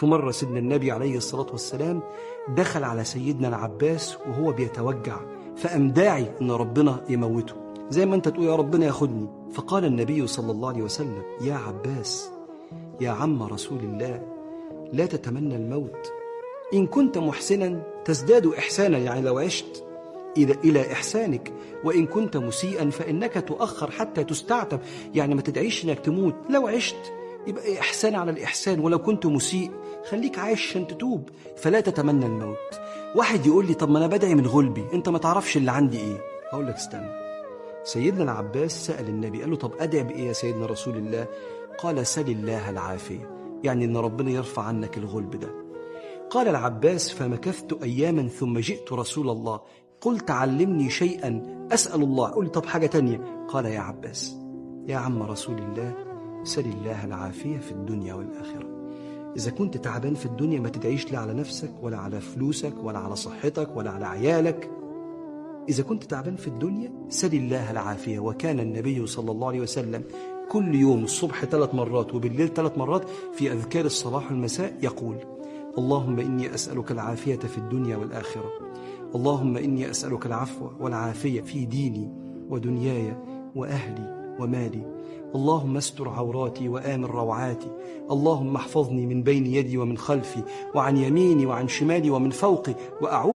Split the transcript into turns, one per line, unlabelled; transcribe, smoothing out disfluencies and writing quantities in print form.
في مرة سيدنا النبي عليه الصلاة والسلام دخل على سيدنا العباس وهو بيتوجع، فقام داعي إن ربنا يموته، زي ما أنت تقول يا ربنا ياخدني. فقال النبي صلى الله عليه وسلم: يا عباس، يا عم رسول الله، لا تتمنى الموت، إن كنت محسنا تزداد إحسانا، يعني لو عشت إلى إحسانك، وإن كنت مسيئا فإنك تؤخر حتى تستعتب، يعني ما تدعيش إنك تموت، لو عشت يبقى إحسان على الإحسان، ولو كنت مسيء خليك عايش عشان تتوب، فلا تتمنى الموت. واحد يقول لي طب ما أنا بدعي من غلبي، أنت ما تعرفش اللي عندي إيه. هقول لك استنى. سيدنا العباس سأل النبي قال له طب أدعي بإيه يا سيدنا رسول الله؟ قال سل الله العافية، يعني إن ربنا يرفع عنك الغلب ده. قال العباس فمكثت أياما ثم جئت رسول الله قلت علمني شيئا أسأل الله. قل طب حاجة تانية. قال يا عباس، يا عم رسول الله، سل الله العافية في الدنيا والآخرة. إذا كنت تعبان في الدنيا ما تدعيش لا على نفسك ولا على فلوسك ولا على صحتك ولا على عيالك. إذا كنت تعبان في الدنيا سل الله العافية. وكان النبي صلى الله عليه وسلم كل يوم الصبح 3 مرات وبالليل 3 مرات في أذكار الصباح والمساء يقول: اللهم إني أسألك العافية في الدنيا والآخرة، اللهم إني أسألك العفو والعافية في ديني ودنياي وأهلي ومالي، اللهم استر عوراتي وآمن روعاتي، اللهم احفظني من بين يدي ومن خلفي وعن يميني وعن شمالي ومن فوقي، وأعوذ